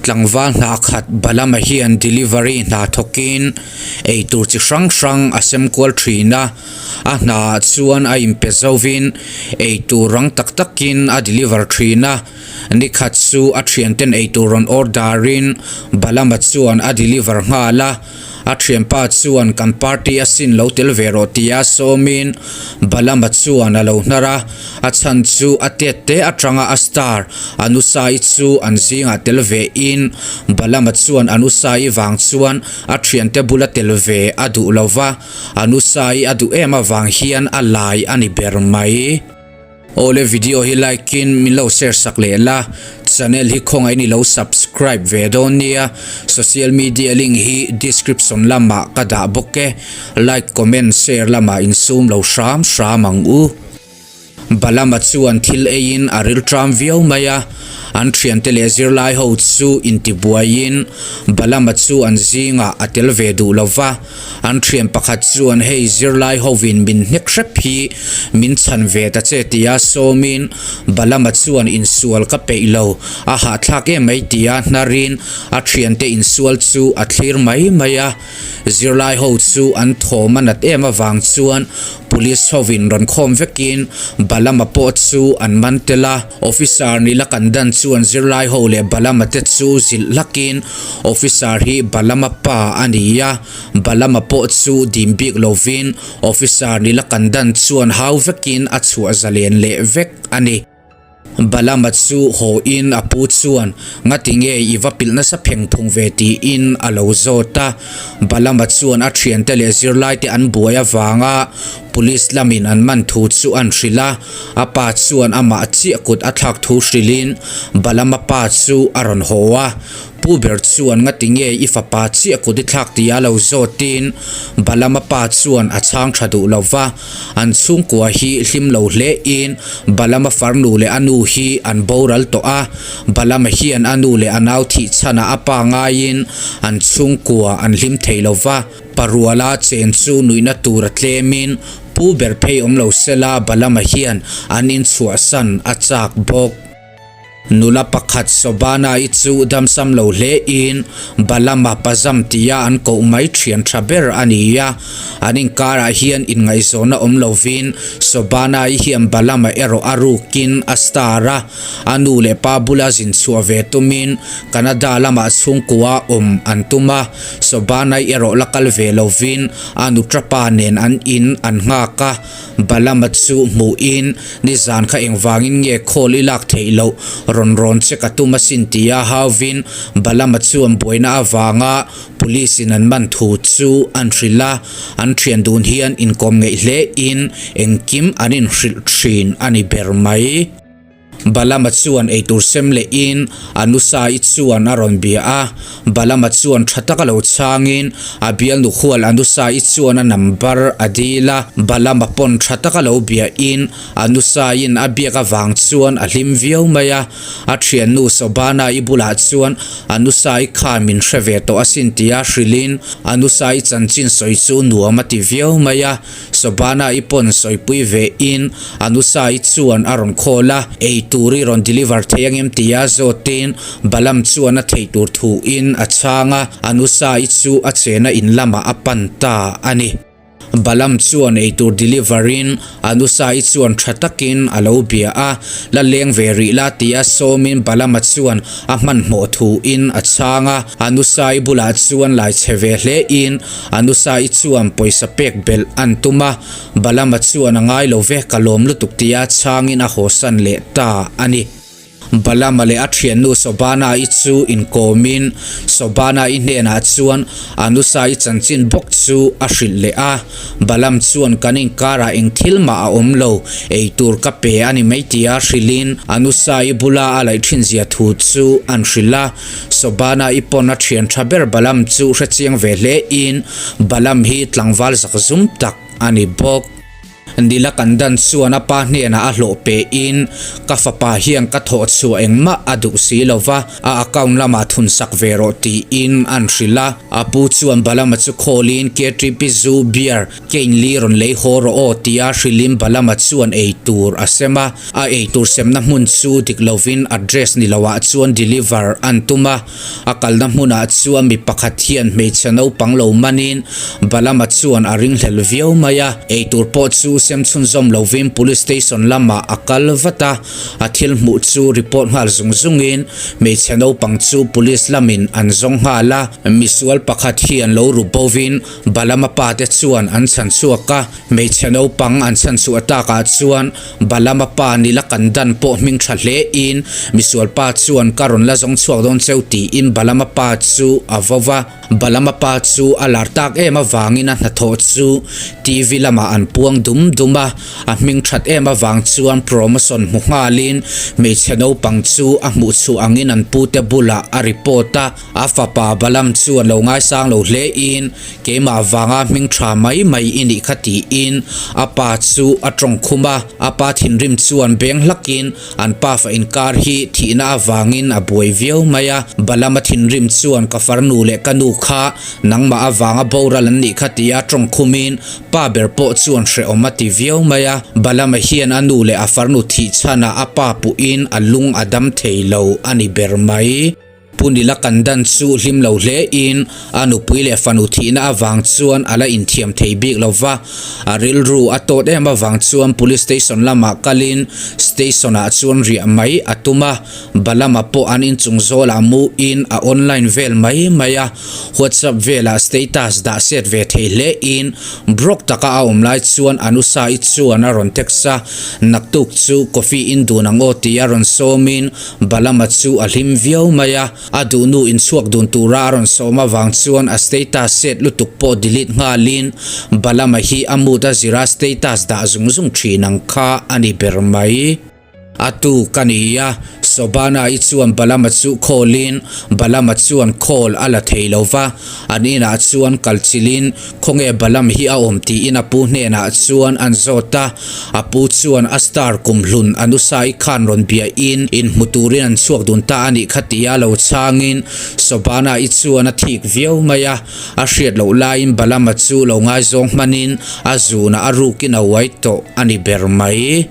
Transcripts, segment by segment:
Tlangval hna khat Balama hian delivery hna thawkin eitur chi hrang hrang a sem kual thin a, a hnaah chuan a inpe zovin eitur rang tak takin a deliver thin a, nikhat chu a thianten eitur rawn order in Balama chuan a deliver nghal a, a thianpa chuan kan party a sin lo tel ve rawh tia sawmin Balama chuan a lo hnar a, a chhan chu a tet te atanga a star Anusai chu an zingah tel ve in Balama chuan Anusai vang chuan a thiante bula tel ve a duh lo va, Anusai a duh em avang hian a lai a ni ber mai. Awle video hi like in min lo share sak leh la, channel hi khawngaih in i lo subscribe ve dawn nia, social media link hi description lamah ka dah bawk e, like comment share lamah insum lo hram hram ang u. Balama chuan thil eiin a rilṭam viau mai a, an ṭhiante leh zirlai ho chu intibuaiin Balama chu an zingah a tel ve duh lo va, an ṭhian pakhat chuan hei zirlai hovin min hnek hrep hi min chhan ve ta che tia sawmin Balama chuan insual ka peih lo, a hahthlak em mai tia hnarin a ṭhiante insual chu a thlir mai mai a. Zirlai ho chu an thawm a nat em avang chuan Police hovin rawn khawm vekin Balama pawh chu an man tel a. Officer Nilakandan chuan zirlai ho leh Balama te chu zilh hlakin Officer hi Balama pa a ni a, Balama pawh chu dim bik lovin Officer Nilakandan chuan hau vekin a chhuah zalen leh vek a ni. Balama chu haw in a pu chuan ngati nge i va pilh nasa pheng phung ve tiin a lo zawt a. Balama chuan a thiante leh zirlaite an buai avanga police lamin an man thu chu an hrilh a. A pa chuan amah chiah kut a thlak thu hrilhin Balama pa chu a rawn haw a. Pu ber chuan ngati nge i fapa chiah kut i thlak tia lo zawtin Balama pa chuan a chhang tha duh lo va. An chhungkua hi hlim lo hle in Balama farnu leh a nu hi an boral tawh a, Balama hian a nu leh a nau thih chhanah a pa ngaiin an chhungkua an hlim thei lo va, Paruala chen chu nuihna tur a tlemin pu ber phei awm lo sela Balama hian an inchhuahsan a chak bawk. Nula pakhat Sobana-i chu damsam lo hle in Balama Pazam tia an koh mai thian tha ber a ni a. An inkarah hian inngaihzawnna awm lovin Sobana-i hian Balama erawh a rukin a star a. A nu leh pa bula zin chhuah ve tumin Canada lamah chhungkua awm an tum a. Sobana-i erawh la kal ve lovin a nutrapa nen an in an nghak a. Balama chu hmuhin nizan kha engvangin nge khawl i lak theih loh rawn rawn che ka tum asin tia hauvin Balama chuan buaina avanga police in an man thu chu an hrilh a, an thian dun hian inkawm ngeih hlein engkim an inhrilh thin a ni ber mai. Balama chuan eitur sem lehin a nusa-i chuan a rawn bia a, Balama chuan tha taka lo chhangin a bialnu hual a nusa-i chuan a number a dil a, Balama pawn tha taka lo biain a nusa-in a biak avang chuan a hlim viau mai a, a thiannu Sobana-i bulah chuan a nusa-i khan min hre ve tawh asin tia hrilhin a nusa-i chanchin sawi chu nuam a ti viau mai a. Sobana i pawn sawipui ve in a nusa i chuan a rawn call a, ei tur i rawn deliver thei angem tia zawtin Balam chuan a theih tur thu in a chhang a, a nusa i chu a chena in lamah a pan ta a ni. Balam chuan ei tur deliver in a nusa i chuan tha takin a lo bia a, la leng ve rih la tia sawmin Balama chuan a hmanhmawh thu in a chhang a, a nusa i bulah chuan lai chhe ve hle in A nusa-i chuan pawisa pek belh an tum a, Balama chuan a ngai lo ve, ka lawm lutuk tia chhangin a hawsan leh ta a ni. Balama leh a thiannu Sobana-i chu inkawmin Sobana-i hnenah chuan a nusa-i chanchin bawk chu a hrilh leh a, Balam chuan kan inkarah eng thil mah a awm lo, eitur ka pe a ni mai tia hrilhin a nusa-i bula a laih thinzia thu chu an hrilh a. Sobana i pawn a thian tha ber Balam chu hre chiang ve hle in Balam hi tlangval zak zum tak a ni bawk. Nilakandan chuan a pa hnenah a hlawh pein, Ka fapa hian ka thawh chhuah engmah a duh si lo va, a account lamah thun sak ve rawh tiin an hrilh a. A pu chuan Balama chu khawlin KTP zu beer Kein li rawn lei haw rawh aw tia hrilhin Balama chuan ei tur a sem a. A ei tur semna hmun chu dik lovin address ni loah chuan deliver an tum a. A kalna hmunah chuan mi pakhat hian hmeichhe naupang lo manin Balama chuan a ringhlel viau mai a. Ei tur pawh chu sem chhunzawm lovin Police Station lamah a kal vat a. A thil hmuh chu report nghal zung zungin hmeichhe naupang chu Police lamin an zawng nghal a. Misual pakhat hian lo ru bovin Balama pa te chuan an chhan chhuak a, hmeichhe naupang an chhan chhuah takah chuan Balama pa nila kan dan pawh hming tha hle in misual pa chuan ka rawn la zawng chhuak dawn cheu tiin Balama pa chu a vo va. Balama pa chu a lar tak em avangin a hnathawh chu TV lamah an puang dum dum a, a hming that em avang chuan promotion hmu nghalin hmeichhe naupang chu a hmuh chhuah angin an pute bulah a report a. A fapa Balaam chu an lo ngaisang lo hle in, Keimah vanga hming tha mai mai i nih kha tiin a pa chu a tawng khum a. A pa thinrim chuan beng hlakin an pafa inkar hi thihna avangin a buai viau mai a. Balaam a thinrim chuan ka farnu leh ka nu kha nangmah avanga boral an nih kha tia tawng khumin pa ber pawh chuan hrehawm a ti viau mai a. Balaam-a hian a nu leh a farnu thih chhanah a pa puhin a lung a dam thei lo a ni ber mai. Pu Nila kan dan chu hlim lo hle in a nupui leh fanu thihna avang chuan a la inthiam thei bik lo va, a rilru a tawt em avang chuan Police Station lamah kalin Station ah chuan riah mai a tum a, Balama pawh an inchung zawlah mu in a online vel mai mai a, WhatsApp velah status dah set ve thei hle in broke taka a awm lai chuan Anusa-i chuan a rawn text a, naktuk chu coffee in dun ang aw tia rawn sawmin Balama chu a hlim viau mai a, a duhnu inchhuak dun tura a rawn sawm avang chuan a status set lutuk pawh delete nghalin Balama hi a mood a zira status dah zung zung thin ang kha a ni ber mai. A tu ka ni a, Sobana-i chuan Balama chu call-in Balama chuan call a la thei lo va, an inah chuan kal chilhin Khawnge Balam hi a awm tiin a pu hnenah chuan an zawt a, a pu chuan a star kumhlun a nusai khan rawn biahin inhmu turin an chhuak dun ta a nih kha tia lo chhangin Sobana-i chuan a thik viau mai a, a hriat loh laiin Balama chu lo ngaizawng hmanin a zunah a rukin a uai tawh a ni ber mai.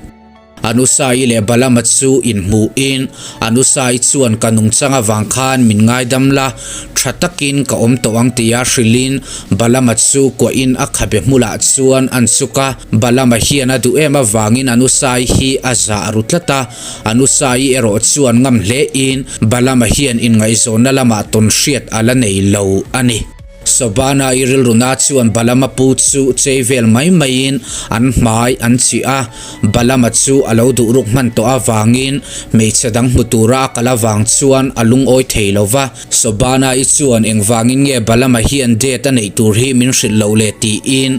Anusai leh Balama chu inhmuhin Anusai chuan ka nungchang avang khan min ngaidam la, tha takin ka awm tawh ang tia hrilhin Balama chu kuahin a khabe hmulah chuan an chuk a. Balama hian a duh em avangin Anusai hi a zah ru tlat a, Anusai erawh chuan ngam hlein Balama hian inngaihzawnna lamah tawn hriat a la nei lo a ni. Sobana i rilruna chuan Balama pu chu chei vel mai maiin an hmai an chih a, Balama chu a lo duh ruk hman tawh avangin hmeichhe dang hmu tura a kal avang chuan a lungawi thei lo va. Sobana i chuan engvangin nge Balama hian date a neih tur hi min hrilh loh le tiin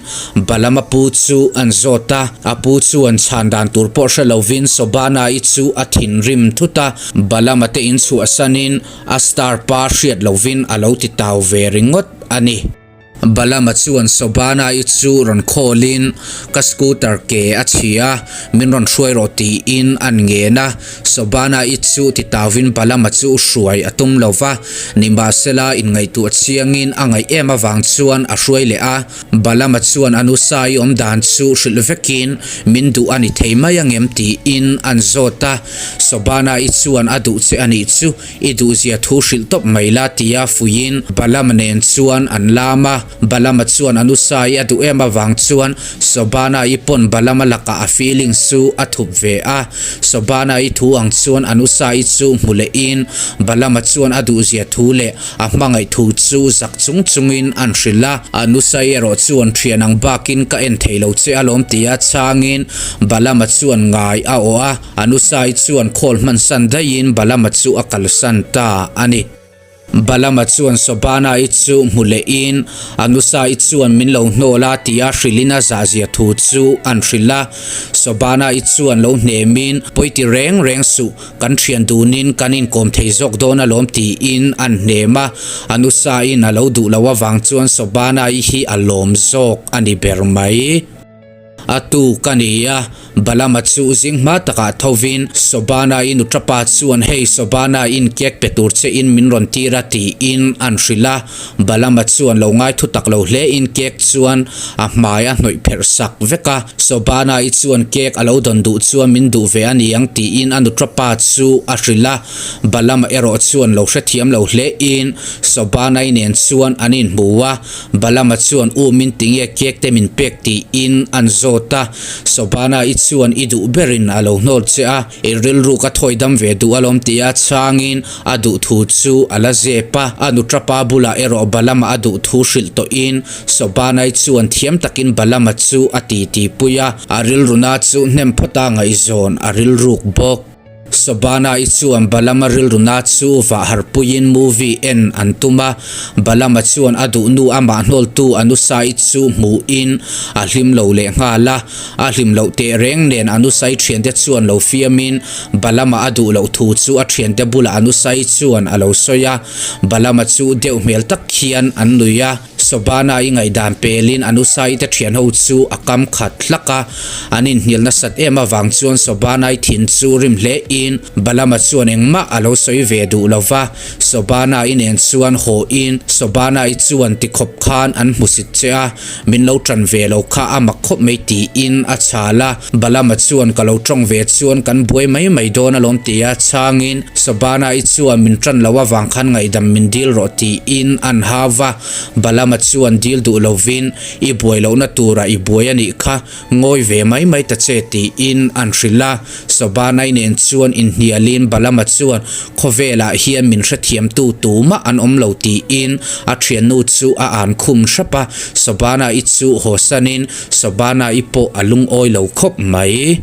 Balama pu chu an zawt a, a pu chuan chhan dan tur pawh hre lovin Sobana i chu a thinrim thut a, Balama te inchhuahsanin A star pa hriat lovin a lo ti tau ve ringawt a ni. Balama chuan Sobana-i chu rawn khawlin ka scooter ke a chhi a, min rawn hruai rawh tiin an ngen a. Sobana-i chu ti tauvin Balama chu hruai a tum lo va, nimahsela inngaihtuah chiangin a ngaih em avang chuan a hruai leh a. Balama chuan a nusa-i awm dan chu hrilh vekin min duh a ni thei mai angem tiin an zawt a. Sobana-i chuan a duh che a nih chu, i duhzia thu hrilh tawp mai la tia fuiin Balama nen chuan an lam a. Balama chuan a nusa-i a duh em avang chuan Sobana-i pawn Balama lakah a feelings chu a thup ve a. Sobana-i thu ang chuan a nusa-i chu hmu lehin Balama chuan a duhzia thu leh A hmangaih thu chu zak chung chungin an hrilh a, a nusai erawh chuan thian ang bakin ka en thei lo che alawm tia chhangin Balama chuan ngai a awh a, a nusai chuan khawl hmansan daihin Balama chu a kalsan ta a ni. Balama chuan Sobana-i chu hmu lehin a nusai chuan min lo hnawl a tia hrilhin a zahzia thu chu an hrilh a, Sobana-i chuan lo hnemin pawi ti reng reng suh Kan thian dunin kan inkawm thei zawk dawn alawm tiin an hnem a, a nusain a lo duh loh avang chuan Sobana-i hi a lawm zawk a ni ber mai. A tuk a ni a, Balama chu zing hma takah thovin Sobana-i nuṭapa chuan hei Sobana-in cake pe tur che in min rawn tir a tiin an hrilh a. Balama chuan lo ngai thu tak lo hle in cake chuan a hmai a hnawih pherh sak vek a. Sobana-i chuan cake a lo dawn duh chuan min duh ve a ni ang tiin a nuṭapa chu a hrilh a. Balama erawh chuan lo hrethiam lo hle in Sobana-i nen chuan an inhmu a. Balama chuan u min ti nge cake te min pek tiin an zawt a, Sobana i chuan i duh berin a lo hnawl che a, i rilru ka thawi dam ve duh alawm tia chhangin a duh thu chu a la zep a, a nuṭapa bulah erawh Balama a duh thu hrilh tawhin Sobana i chuan thiam takin Balama chu a titi pui a, a rilruna chu hnem phawta ngaihzawn a rilruk bawk. Sobana-i chuan Balama rilruna chu vah harpuiin movie en an tum a, Balama chuan a duh nu amah hnawltu Anusa-i chu hmuhin a hlim lo leh nghal a, a hlim loh teh reng nen Anusa-i thiante chuan lo fiamin Balama a duh loh thu chu a thiante bulah Anusa-i chuan a lo sawi a, Balama chu deuh hmel tak khian an nui a. Sobana-i ngaihdan pelin Anusa-i te thian ho chu a kam khat hlak a, an inhnial nasat em avang chuan Sobana-i thin chu rim hle in Balama chuan engmah a lo sawi ve duh lo va, Sobana-i nen chuan haw in Sobana-i chuan ti khawp khan an hmusit che a, min lo tan ve lo kha a mak khawp mai tiin a chhal a, Balama chuan ka lo tawng ve chuan kan buai mai mai dawn alawm tia chhangin Sobana-i chuan min tan lo avang khan ngaihdam min dil rawh tiin an hau va, Balama chuan dil duh lovin i buai lohna turah i buai a nih kha, ngawi ve mai mai ta che tiin an hrilh a. Sobana-i nen chuan inhnialin Balama chuan khawvelah hian min hrethiamtu tumah an awm lo tiin a thiannu chu a an khum hrep a, Sobana-i chu hawsanin Sobana-i pawh a lungawi lo khawp mai.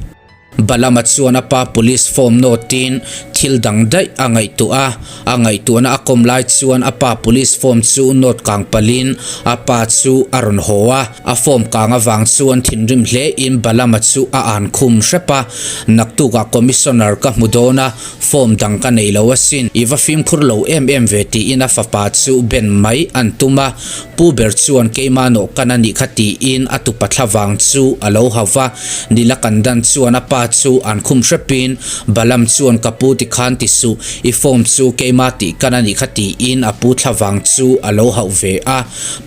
Balama chuan a pa police form nawtin thil dang daih a ngaihtuah a, a ngaihtuahna a kawm lai chuan a pa police form chu nawt kang palhin a pa chu a rawn haw a, a form kang avang chuan thinrim hlein Balama chu a an khum hrep a, naktukah commissioner ka hmu dawn a, form dang ka nei lo asin, i va fimkhur lo em em ve tiin a fapa chu ben mai an tum a, pu ber chuan keimah nawh kan a nih kha tiin a tupa thla vang chu a lo hau va. Nila kan dan chuan a pa chu an khum hrepin Balam chuan ka pu tikhan ti suh, i form chu keima tih kan a nih kha tiin a pu thlavang chu a lo hauh ve a.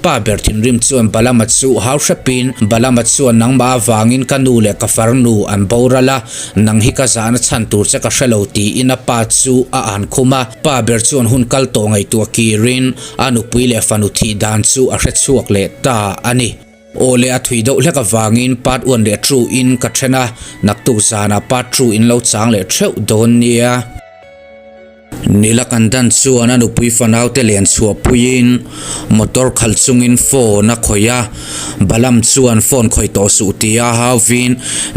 Pa ber thinrim chuan Balama chu hau hrepin Balama chuan nangmah avangin ka nu leh ka farnu an boral a, nang hi ka zahna chhan tur che ka hre lo tiin a pa chu a an khum a. Pa ber chuan hun kal tawh ngaihtuah kirin a nupui leh fanu thih dan chu a hrechhuak leh ta a ni. Aw le a thui deuh hlek avangin part one leh two in ka then a, naktuk zanah part two in lo chang leh theuh dawn nia. Nilakandan chuan a nupui fanaute len chhuah puiin motor khalh chungin phone a khawih a, Balam chuan phone khawih tawh suh tia hauvin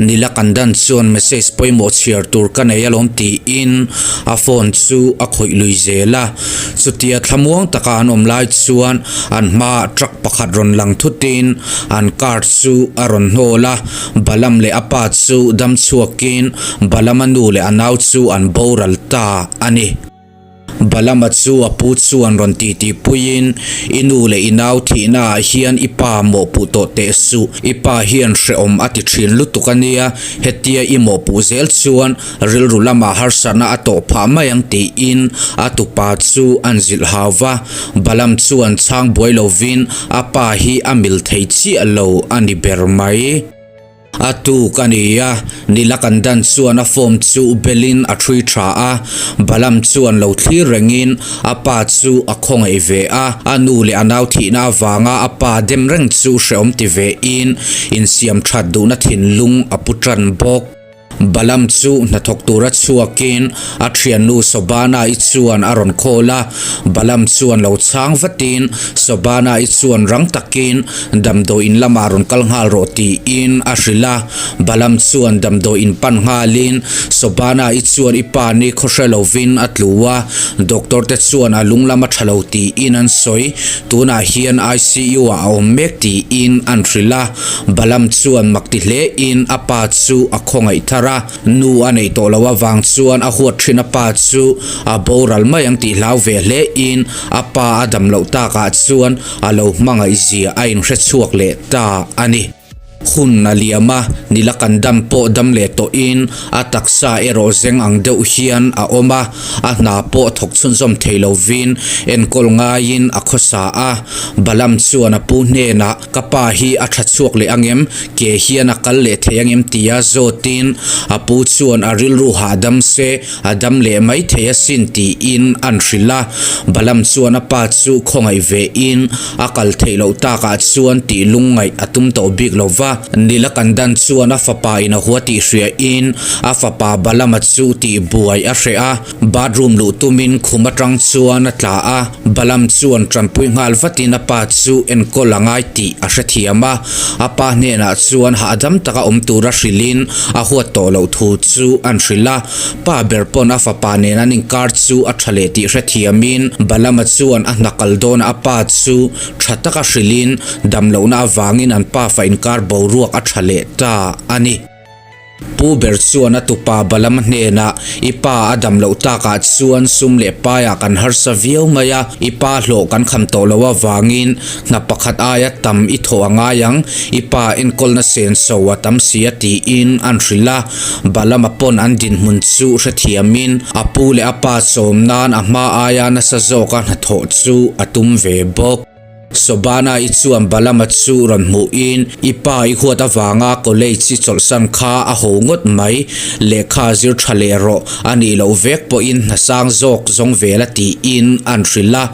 Nilakandan chuan message pawimawh chhiar tur ka nei alawm tiin a phone chu a khawih lui zel a. Chutia thlamuang taka an awm lai chuan an hmaah truck pakhat rawn lang thutin an car chu a rawn hnawl a, Balam leh a pa chu dam chhuakin Balama nu leh a nau chu an boral ta a ni. Balama chu a pu chuan rawn titi puiin, I nu leh i nau thihna ah hian i pa mawhpuh tawh teh suh, i pa hian hrehawm a ti thin lutuk a nia, hetia i mawhpuh zel chuan Rilru lamah harsatna a tawh phah mai ang tiin a tupa chu an zilh hau va. Balam chuan chhang buai lovin a pa hi a mil thei chiah lo a ni ber mai. A tuk a ni a, Nilakandan chuan a form chu belin a thui tha a. Balam chuan lo thlir rengin a pa chu a khawngaih ve a. A nu leh a nau thihna avanga a pa dem reng chu hrehawm ti vein insiam that duhna thinlung a pu tan bawk. Balam chu hnathawk tura chhuakin a thiannu Sobana-i chuan a rawn call a, Balam chuan lo chhang vatin Sobana-i chuan rang takin damdawiin lamah rawn kal nghal rawh tiin a hrilh a, Balam chuan damdawiin pan nghalin Sobana-i chuan i pa ni khaw hre lovin a tlu a, doctor te chuan a lung lam a tha lo tiin an sawi, tunah hian ICU ah a awm mek tiin an hrilh a. Balam chuan mak ti hle in a pa chu a khawngaih thar a, nu a neih tawh loh avang chuan a huat thin a pa chu a boral mai ang tih hlau ve hle in a pa a dam loh tak ah chuan a lo hmangaih zia a inhre chhuak leh ta a ni. Hun a liam a, nila kan dam pawh dam leh tawhin a taksa erawh zeng ang deuh hian a awm a, a hna pawh thawk chhunzawm thei lovin enkawl ngaiin a khawsa a. Balaam chuan a pu hnenah, Ka pa hi a tha chhuak leh angem? Ke hian a kal leh thei angem? tia zawtin a pu chuan a rilru hahdam se a dam leh mai thei asin tiin an hrilh a. Balaam chuan a pa chu khawngaih vein a kal theih loh takah chuan tih lungngaih a tum tawh bik lo va. Nilakandan chuan a fapa in a hua tih hriain a fapa Balaama chu tih buai a hreh a. Bathroom luh tumin khum atang chuan a tla a, Balaam chuan tanpui nghal vatin a pa chu enkawl a ngai tih a hrethiam a. A pa hnenah chuan hahdam taka awm tura hrilhin a huat tawh loh thu chu an hrilh a. Pa ber pawn a fapa nen an inkar chu a tha leh tih hrethiamin Balama chuan a hna kal dawnah a pa chu tha taka hrilhin damlohna avangin an pafa inkar boruak a tha leh ta a ni. Pu ber chuan a tupa Balama hnenah, I pa a dam loh takah chuan sum leh paiah kan harsa viau mai a, i pa hlawh kan kham tawh loh avangin hna pakhat aia tam i thawh a ngai ang, i pa enkawlna senso a tam si a tiin an hrilh a. Balama pawn an dinhmun chu hrethiamin a pu leh a pa sawm nan a hma aia nasa zawka hnathawh chu a tum ve bawk. Sobana-i chuan Balama chu rawn hmuhin, I pa i huat avanga college i chawlhsan kha a ho ngawt mai, lehkha zir tha leh rawh, a nih loh vek pawhin hna sang zawk zawng vel a tiin an hrilh a.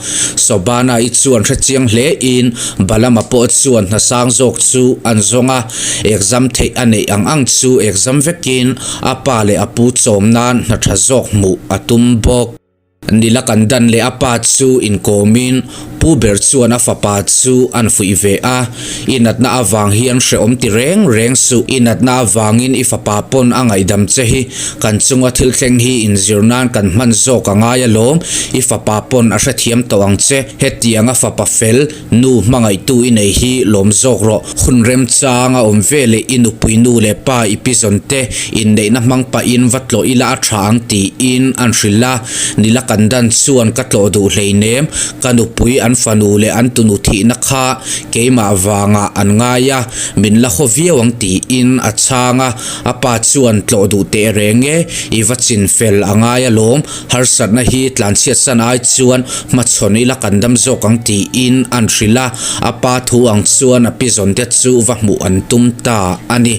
Sobana-i chuan hrechiang hlein Balama pawh chuan hna sang zawk chu an zawng a. Exam theih a neih ang ang chu exam vekin a pa leh a pu chawm nan hna tha zawk hmuh a tum bawk. Nila kan dan leh a pa chu inkawmin pu ber chuan a fapa chu an fuih ve a, I natna avang hian hrehawm ti reng reng suh, i natna avangin i fapa pawn a ngaihdam che hi kan chunga thil thleng hi inzir nan kan hman zawk a ngai alawm, i fapa pawn a hrethiam tawh ang che, hetiang a fapa fel Nu hmangaihtu i nei hi lawm zawk rawh. Hun remchang a awm ve leh i nupui nu leh pa i pi zawn te inneihna hmang pahin va tlawh ila a tha ang tiin an hrilh a. Nila kan dan chuan ka tlawh duh hleinem, ka nupui an fanu leh an tunu thihna kha keimah vangah an ngai a, min la haw viau ang tiin a chhang a. A pa chuan tlawh duh teh reng e, i va chin fel a ngai alawm. Harsatna hi tlanchhiatsan ai chuan hmachhawn ila kan dam zawk ang tiin an hrilh a, a pa thu ang chuan a pi zawnte chu va hmuh an tum ta a ni.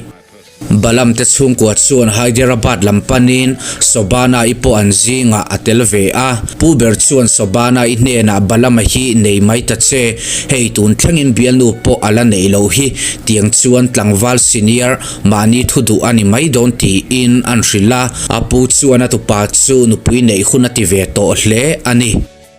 Balam te chhungkua chuan Hyderabad lam panin Sobana-i pawh an zingah a tel ve a, pu ber chuan Sobana-i hnenah Balama hi nei mai ta che, hei tun thlengin bialnu pawh a la neih loh hi, tiang chuan tlangval senior Mahni thu duh a ni mai dawn tiin an hrilh a, a pu chuan a tupa chu nupui neih hun a ti ve tawh hle a ni.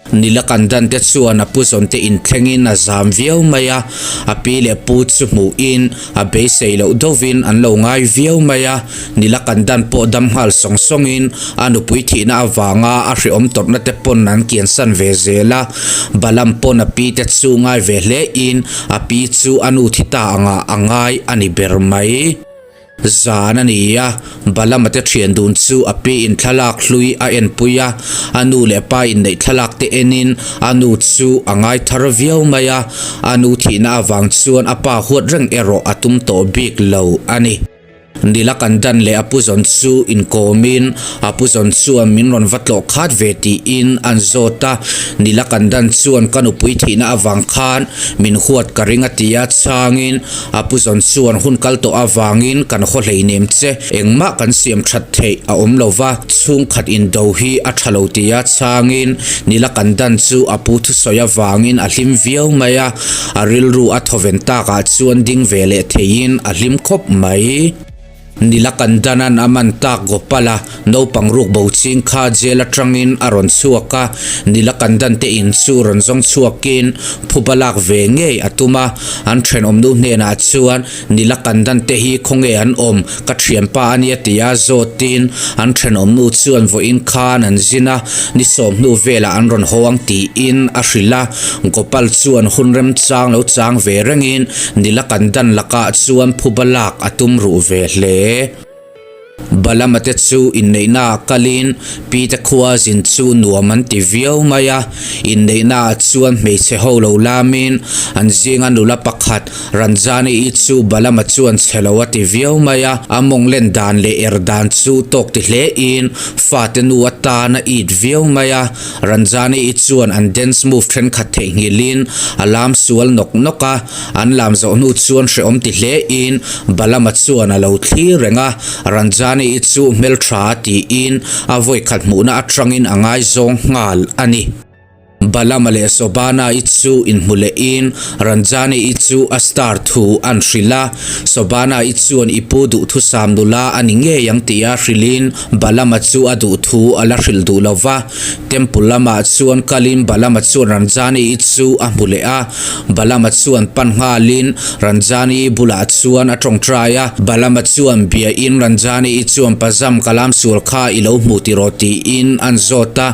Nilakandan te chuan a pu zawn te inthlengin a zam viau mai a, a pi leh pu chu hmuhin a beisei loh deuhvin an lo ngai viau mai a. Nilakandan pawh dam nghal sawng sawngin a nupui thihna avanga a hrehawm tawrhna te pawn an kiansan ve zel a. Balam pawn a pi te chu ngai ve hlein A pi chu a nu thi ta angah a ngai a ni ber mai. Zan a ni a, Balama te thian dun chu a pi in thlalak hlui a enpui a, a nu leh pa inneih thlalak te enin a nu chu a ngai thar viau mai a, a nu thihna avang chuan a pa huat reng erawh a tum tawh bik lo a ni. Nila kan dan leh a pu zawn chu inkawmin a pu zawn chuan min rawn va tlawh khat ve tiin an zawt a, Nila kan dan chuan ka nupui thihna avang khan min huat ka ring a ti a, chhangin a pu zawn chuan hun kal tawh avangin kan haw hleinem che, engmah kan siam that theih a awm lo va, chhungkhat indo hi a tha lo ti a, chhangin Nila kan dan chu a pu thusawi avangin a hlim viau mai a. A rilru a thawven takah chuan ding ve leh theiin a hlim khawp mai. Nilakandanan a man tak Gopala naupang ruk bo ching kha jail atangin a rawn chhuak a, Nilakandan te in chu rawn zawng chhuakin phuba lak ve ngei a tum a. An thenawmnu hnenah chuan Nilakandan te hi khawnge an awm, ka thianpa a nia tia zawtin an thenawmnu chuan vawiin khan an zin a, ni sawmhnu velah an rawn haw ang tiin a hrilh a. Gopal chuan hun remchang lo chang ve rengin Nilakandan lakah chuan phuba lak a tum ruh ve hle. Balama te chu inneihnaah kalin Pite khua zin chu nuam an ti viau mai a. Inneihnaah chuan hmeichhe ho lo lamin an zinga nula pakhat Ranjani-i chu Balama chuan chhe lo a ti viau mai a. A mawng len dan leh er dan chu tawk ti hlein fate nu atan a it viau mai a. Ranjani-i chuan an dance move thenkhat theihnghilhin a lam sual nawk nawk a. An lam zawh hnu chuan hrehawm ti hlein Balama chuan a lo thlir reng a, Ranjani-i chu hmeltha a tiin a vawikhat hmuhna atangin a ngaizawng nghal a ni. Balama leh Sobana-i chu inhmu lehin Ranjani-i chu a star thu an hrilh a, Sobana-i chuan i pu duhthusam nula a ni ngei ang tia hrilhin Balama chu a duhthu a la hrilh duh lo va. Temple lamah chuan kalin Balama chuan Ranjani-i chu a hmu leh a. Balama chuan pan nghalin Ranjani-i bulah chuan a tawngtai a. Balama chuan biain Ranjani-i chuan Pazam ka lam sual kha i lo hmu tiraw tiin an zawt a.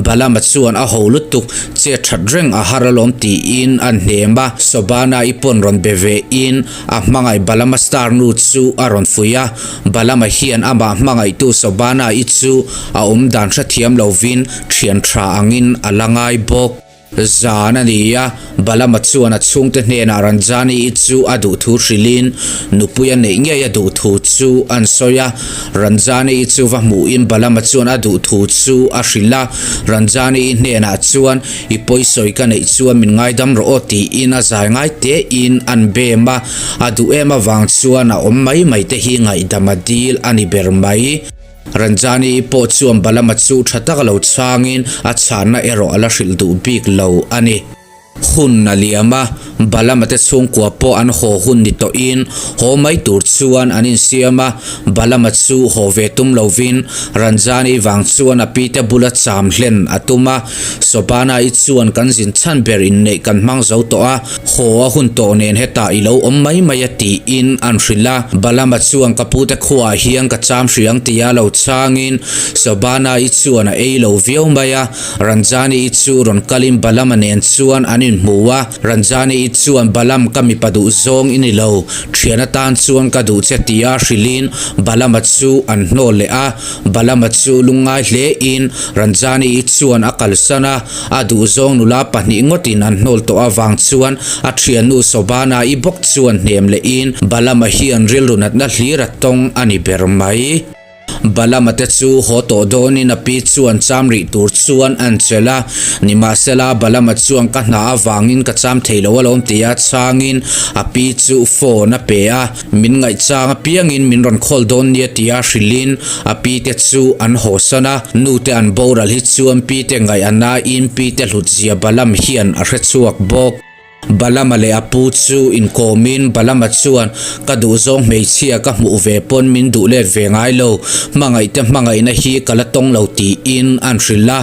Balama chuan a ho lutuk, chet that reng a har alawm tiin an hnem a. Sobana-i pawn rawn be vein a hmangaih Balama star nu chu a rawn fuih a. Balama hian amah hmangaihtu Sobana-i chu a awm dan hrethiam lovin thian tha angin a la ngai bawk. Zan a ni a, Balama chuan a chhungte hnenah Ranjani-i chu a duh thu hrilhin nupui a neih ngei a duh thu chu an sawi a. Ranjani-i chu va hmuhin Balama chuan a duh thu chu a hrilh a. Ranjani-i hnenah chuan I pawisawi ka neih chuan min ngaidam rawh aw tiin a zai ngai tein an bem a, a duh em avang chuan a awm mai mai te hi ngaihdam a dil a ni ber mai. Ranjani pawh chuan Balama chu tha tak lo chhangin a chhanna erawh a la hrilh duh bik lo a ni. Hun a liam a, Balama te chhungkua pawh an haw hun ni tawhin haw mai tur chuan an insiam a, Balama chu haw ve tum lovin Ranjani vang chuan a pite bula cham hlen a tum a, Sobana-i chuan kan zin chhan ber inneih kan hmang zo tawh a, haw a hun tawh nen hetah i lo awm mai mai a tiin an hrilh a. Balama chuan ka pute khuaah hian ka cham hri ang tia lo chhangin Sobana-i chuan a ei lo viau mai a. Ranjani-i chu rawn kalin Balama nen chuan an inhmu a, Ranjani-i chuan Balam ka mipa duh zawng i ni lo, thian atan chuan ka duh che tia hrilhin Balama chu an hnawl leh a. Balama chu lungngai hlein Ranjani-i chuan a kalsan a, a duhzawng nula pahnih ngawtin an hnawl tawh avang chuan a thiannu Sobana-i bawk chuan hnem lehin Balama hian rilru natna hlir a tawng a ni ber mai. Balama te chu haw tawh dawnin a pi chuan cham rih tur chuan an chelh a, nimahsela Balama chuan ka hna avangin ka cham thei lo alawm tia chhangin a pi chu phone a pe a. Min ngaihchang apiangin min rawn khawl dawn nia tia hrilhin a pi te chu an hawsan a, nu te an boral hi chuan pi te ngaih a nain pi te hlutzia Balam hian a hre chhuak bawk. Balama leh a pu chu inkawmin Balama chuan ka duhzawng hmeichhia ka hmuh ve pawn min duh let ve ngai lo, hmangaihte hmangaihna hi ka la tawng lo tiin an hrilh a,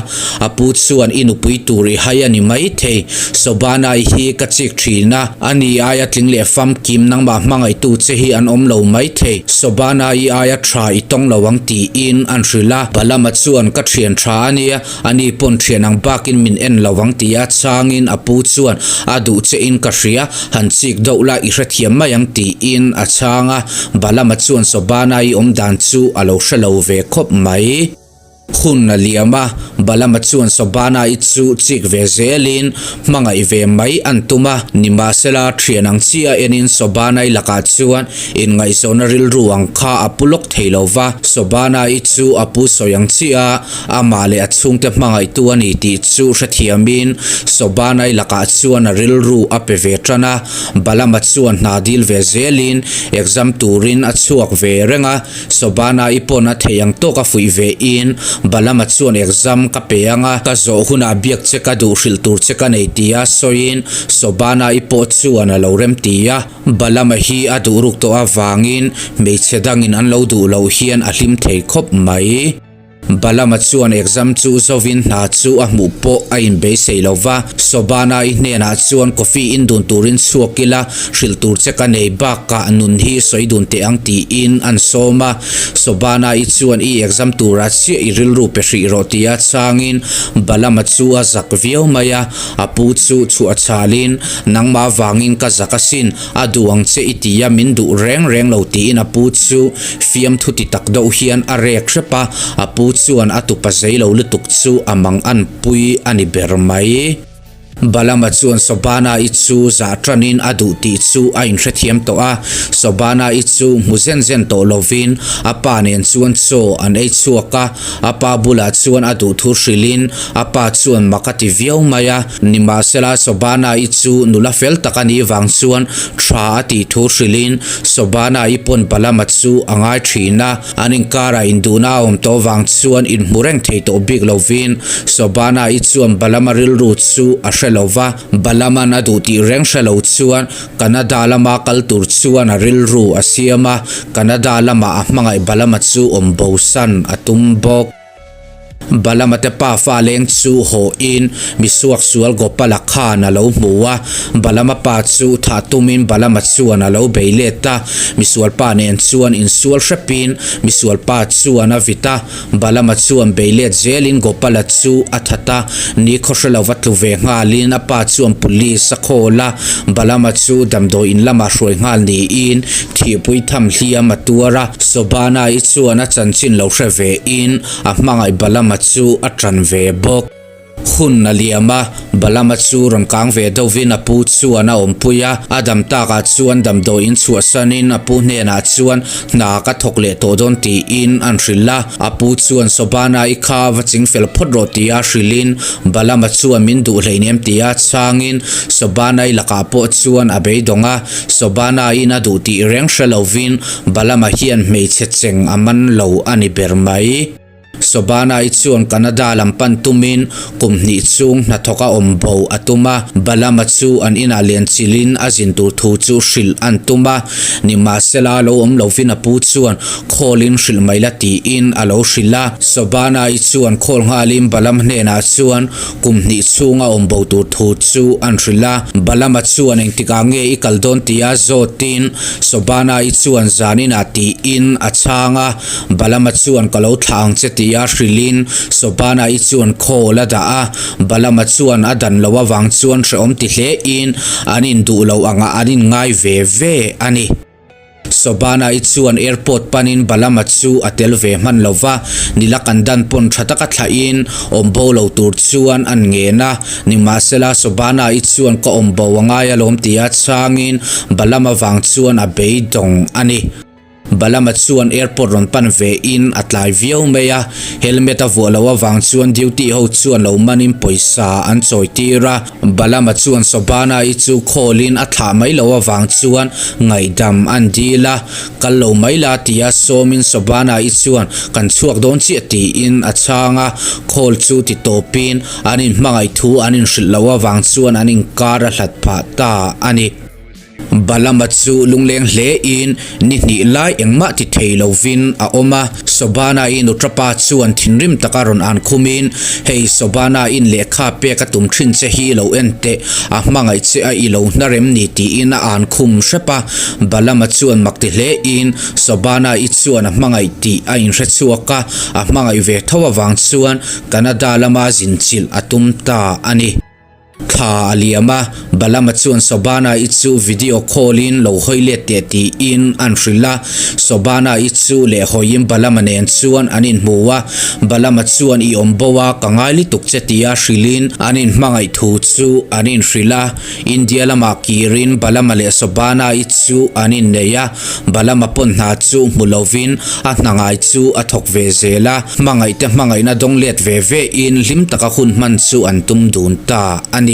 a pu chuan i nupui tur i hai a ni maithei, Sobana-i hi ka chik thin a. A ni aia tling leh famkim nangmah hmangaihtu che hi an awm lo maithei. Sobana i aia tha i tawng lo ang tiin an hrilh a. Balama chuan ka thian tha a nia, a ni pawn thian ang bakin min en lo ang tia changin a pu chuan a duh che in ka hria, han chik deuh la i hrethiam mai ang tiin a chhang a. Balama chuan Sobana i awm dan chu a lo hre lo ve khawp mai. Hun a liam a, Balama chuan Sobana-i chu chik ve zelin hmangaih ve mai an tum a, nimahsela thian ang chiah enin Sobana-i lakah chuan inngaihzawhna rilru ang kha a pu lawk thei lo va, Sobana-i chu a pu sawi ang chiah a, amah leh a chhungte hmangaihtu a ni tih chu hrethiamin Sobana-i lakah chuan a rilru a pe ve tan a, Balama chuan hna dil ve zelin exam turin a chhuak ve reng a. Sobana i pawn a theih ang tawk a fuih ve in, Balama chuan exam ka pe ang a, ka zawh hunah biak che ka duh hrilh tur che ka nei tia sawiin Sobana i pawh chuan a lo rem ti a. Balama hi a duh ruk tawh avangin hmeichhe dangin an lo duh loh hian a hlim thei khawp mai. Balama chuan exam chu zovin hna chu a hmuh pawh a inbeisei lo va. Sobana-i hnenah chuan coffee in dun turin chhuak ila hrilh tur che ka nei bakah nun hi sawi dun teh ang tiin an sawm a. Sobana-i chuan i exam turah chiah i rilru pe hrih rawh tia changin Balama chu a zak viau mai a. A pu chu chhuah chhalin nangmah vangin ka zak asin A duh ang che i ti a, min duh reng reng lo tiin a pu chu fiamthu ti tak deuh hian a rek hrep a, a pu chuan a tupa zei lo lutuk chu a mang an pui a ni ber mai. Balama chuan Sobana-i chu zah tanin a duh tih chu a inhrethiam tawh a, Sobana-i chu hmu zen zen tawh lovin a pa nen chuan chaw an ei chhuak a, A pa bulah chuan a duh thu hrilhin a pa chuan mak a ti viau mai a, nimahsela Sobana-i chu nula fel tak a nih vang chuan tha a tih thu hrilhin Sobana-i pawn Balama chu a ngai thin a, an inkarah induhna a awm tawh vang chuan inhmu reng thei tawh bik lovin Sobana-i chuan Balama rilru chu a hre lo va, Balama'n a duh tih reng hre lo chuan Canada lama kal tur chuan a rilru a siam a, Canada lama a hmangaih Balama chu awm bosan a tum bawk. Balama te pa fa leng chu haw in misuak sual Gopala khan a lo hmu a, Balama pa chu thah tumin Balama chuan a lo bei let a, misual pa nen chuan insual hrepin misual pa chuan a vit a, Balama chuan bei let zelin Gopala chu a that a, nikhaw hre lova tlu ve nghalin a pa chuan police a call a, Balama chu damdawi in lamah hruai nghal niin thihpui tham hliam a tuar a, Sobana-i chuan a chanchin lo hre vein a hmangaih Balama chu a tan ve bawk. Hun a liam a, Balama chu rawn kang ve deuhvin a pu chuan a awmpui a, a dam takah chuan damdawi in chhuahsanin a pu hnenah chuan hna ka thawk leh tawh dawn tiin an hrilh a, a pu chuan Sobana i kha va ching fel phawt rawh tia hrilhin Balama chuan min duh hleinem tia chhangin Sobana i lakah pawh chuan a beidawng a, Sobana in a duh tih reng hre lovin Balama hian hmeichhe cheng a man lo a ni ber mai. Sobana-i chuan Canada lam pan tumin kum hnih chung hnathawk a awm bo a tum a, Balama chu an inah lian chilhin a zin tur thu chu hrilh an tum a, nimahsela lo awm lovin a pu chuan khawlin hrilh mai la tiin a lo hrilh a. Sobana-i chuan khawl nghalin Balam hnenah chuan kum hnih chhung a awm bo tur thu chu an hrilh a, Balama chuan engtikah nge i kal dawn tia zawtin Sobana-i chuan zaninah tiin a chhang a. Balama chuan ka lo thlah ang che tia hrilhin Sobana-i chuan khawl a dah a, Balama chuan a dan loh avang chuan hrehawm ti hlein an induh loh angah an inngai ve ve a ni. Sobana-i chuan airport panin Balama chu a tel ve hman lo va, nila kan dan pawn tha taka thlahin awm bo lo tur chuan an ngen a, nimahsela Sobana-i chuan ka awm bo a ngai alawm tia chhangin Balama vang chuan a beidawng a ni. Balama chuan airport rawn pan ve in a tlai viau mai a, helmet a vuah loh avang chuan duty ho chuan lo manin pawisa an chawi tir a. Balama chuan Sobana-i chu call in a thlah mai loh avang chuan ngaihdam an dil a, kal lo mai la tia sawmin Sobana-i chuan kan chhuak dawn chiah tiin a chhang a, call chu ti tawpin an inhmangaih thu an inhrilh loh avang chuan an inkar a hlat phah ta a ni. Balama chu lungleng hlein ni hnih lai engmah ti thei lovin a awm a. Sobana-i nuṭapa chuan thinrim taka rawn an khumin, Hei Sobana-in lehkha pek a tum ṭhin che hi lo en teh, a hmangaih che a i lo hna rem ni tiin a an khum hrep a. Balama chuan mak ti hlein Sobana-i chuan a hmangaih tih a inhre chhuak a, a hmangaih ve tho avang chuan Canada lama zinchilh a tum ta a ni. Thla a liam a, Balama chuan Sobana-i chu video call-in lo hawi let teh tiin an hrilh a. Sobana-i chu leh hawiin Balama nen chuan an inhmu a, Balama chuan i awm bo a, ka ngai lutuk che tia hrilhin an inhmangaih thu chu an inhrilh a. India lamah kirin Balama leh Sobana-i chu an innei a, Balama pawn hna chu hmu lovin a hna ngai chu a thawk ve zel a, hmangaihte hmangaihna dawng let ve ve in hlim taka hun hman chu an tum dun ta a ni.